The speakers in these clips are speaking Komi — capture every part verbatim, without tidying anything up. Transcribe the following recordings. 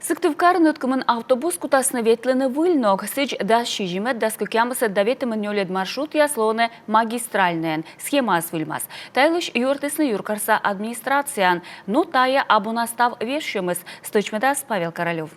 Сыктывкарын ӧткымын автобус кутасны ветлыны выль ног. Сідз, дас сизимӧд, дас кӧкъямысӧд да ветымын нёльӧд маршрутъяс лоӧны магистральнӧйӧн, схемаыс выльмас. Та йылысь юӧртісны юркарса администрацияын. Но тайӧ абу на став вежсьӧмыс. Стӧчмӧдас Павел Королёв.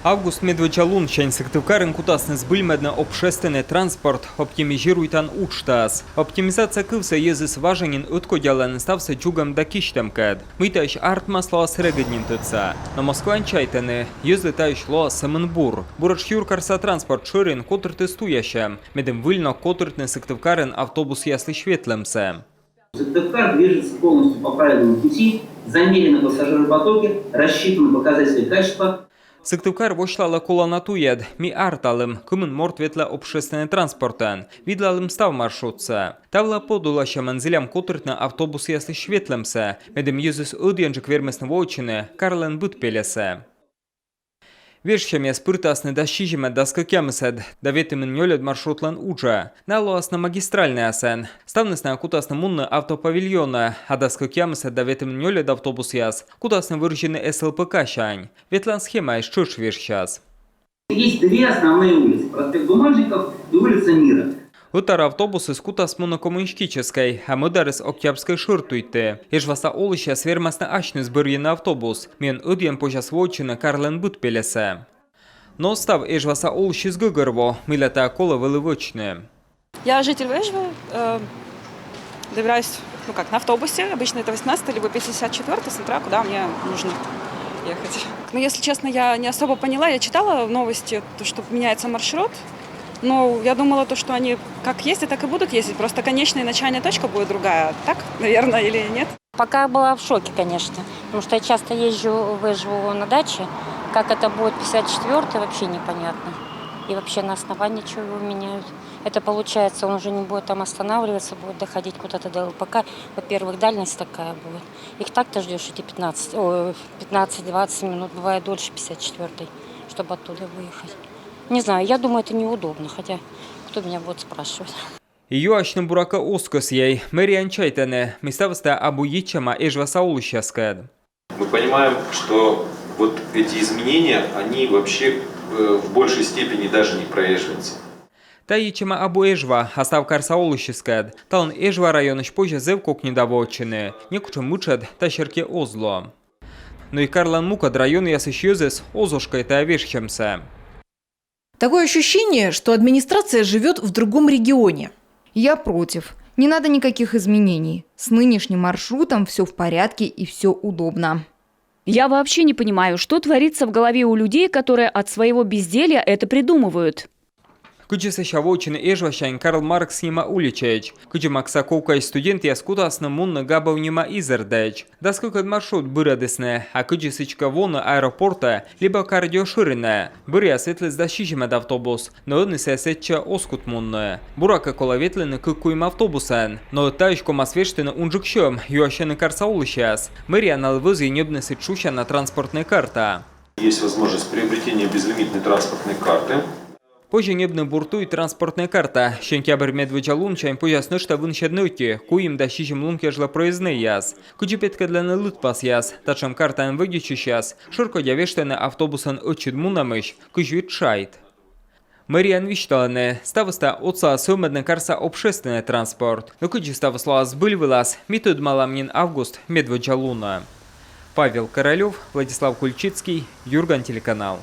Август медводдза лунсянь Сыктывкарын кутасны збыльмӧдны общественнӧй транспорт оптимизируйтан уджтас. Оптимизация кывсӧ йӧзыс важӧн нин ӧткодялӧны ставсӧ дзугӧм да кисьтӧмкӧд. Мый таысь артмас, лоас регыд нин тӧдса. Но Москваын чайтӧны, йӧзлы таысь лоас сӧмын бур. Буретш юркарса транспорт шӧрин котыртіс туясьӧм, медым выль ног котыртны Сыктывкарын автобусъяслысь ветлӧмсӧ. Сыктывкар движется полностью по правильному пути, замерено в пассажиропотоке, рассчитано показать свои качества. Сыктывкар восьлалӧ колана туйӧд. Ми арталім, кымын морт ветлӧ общественнӧй транспортӧн. Видлалім став маршрутсӧ. Та вылӧ подуласьӧмӧн зілям котыртны автобусъяслысь ветлӧмсӧ, медым йӧзыс ӧдйӧнджык вермисны воӧдчыны карлӧн быд пельӧсӧ. Вежсьӧмъяс пыртасны дас сизимӧд, дас кӧкъямысӧд да ветымын нёльӧд маршрутлӧн уджӧ. Найӧ лоасны магистральнӧйясӧн. Ставныс найӧ кутасны мунны автопавильонӧ, а дас кӧкъямысӧд да ветымын нёльӧд автобусъяс кутасны вӧрзьыны СЛПК-сянь. Ветлан схемаыс тшӧтш вежсяс. Есть две основные улицы: проспект Бумажников и улица Мира. Ӧтар автобусыс кутас мунны Коммунистическӧй, а мӧдарыс Октябрьскӧй шӧртуйтті. Эжваса олысьяс вермасны асьныс бӧрйыны автобус, мыйӧн ӧдйӧн позяс воӧдчыны карлӧн быд пельӧсӧ. Но став эжваса олысьыс гӧгӧрвоӧ, мыйла тайӧ колӧ вӧлі вӧчны. Я житель Вежвы, э, добираюсь, ну как, на автобусе. Обычно это восемнадцатый либо пятьдесят четвёртый, смотря куда мне нужно ехать. Ну, если честно, я не особо поняла. Я читала новости, то, что меняется маршрут. Ну, я думала, то, что они как ездят, так и будут ездить. Просто конечная и начальная точка будет другая. Так, наверное, или нет? Пока была в шоке, конечно, потому что я часто езжу в Вежву на даче. Как это будет пятьдесят четвёртый, вообще непонятно. И вообще на основании чего его меняют. Это получается, он уже не будет там останавливаться, будет доходить куда-то до ЛПК. Во-первых, дальность такая будет. Их так-то ждешь эти пятнадцать, о, пятнадцать-двадцать минут, бывает дольше пятьдесят четвёртый, чтобы оттуда выехать. Не знаю, я думаю, это неудобно, хотя кто меня будет спрашивать. Юасьны, буракӧ, оз кӧсйӧй. Мэриаын чайтӧны, мый ставыс тайӧ абу йитчӧма эжваса олысьяскӧд. Мы понимаем, что вот эти изменения, они вообще, э, в большей степени даже не проезжаются. Тайӧ йитчӧма абу Эжва, а став карса олысьыскӧд. Талун Эжва районысь позьӧ зэв кокни да воӧдчыны. Некутшӧм мытшӧд та серти оз ло. Но и карлӧн мукӧд районъясысь йӧзыс оз ошкӧй тайӧ вежсьӧмсӧ. Такое ощущение, что администрация живёт в другом регионе. Я против. Не надо никаких изменений. С нынешним маршрутом всё в порядке и всё удобно. Я вообще не понимаю, что творится в голове у людей, которые от своего безделья это придумывают. Кыдзи сэсся воӧдчыны Эжвасянь Карл Маркс нима уличаӧдз? Кыдзи Максаковкаысь студентъяс кутасны мунны Габов нима изэрдӧдз? Дас кыкӧд маршрут бырӧдісны, а кыдзи сідзкӧ воны аэропортӧ либӧ кардио шӧринӧ? Бӧръяас ветліс дас сизимӧд автобус, но ӧні сійӧ сэтчӧ оз кут мунны. Буракӧ, колӧ ветлыны кык-куим автобусӧн. Но таысь ковмас вештыны унджык сьӧм, юасьӧны карса олысьяс. Мэрия налы вӧзйӧ ньӧбны сідз шусяна транспортнӧй карта. Есть возможность приобретения безлимитной транспортной карты. Позьӧ ньӧбны бур туй транспортнӧй карта. Сентябрь медводдза лунсянь позяс нӧшта вынсьӧдны ӧти, куим да сизим лун кежлӧ проезднӧйяс. Кыдзи петкӧдлӧны лыдпасъяс, татшӧм картаӧн вӧдитчысьяс шӧркодя вештӧны автобусӧн ӧтчыд мунӧмысь кызь вит шайт. Мэриаын висьталӧны, ставыс тайӧ отсалас сӧвмӧдны карса общественнӧй транспорт. Но кыдзи ставыс лоас збыль вылас, ми тӧдмалам нин август медводдза лунӧ. Павел Королёв, Владислав Кульчицкий, Юрган телеканал.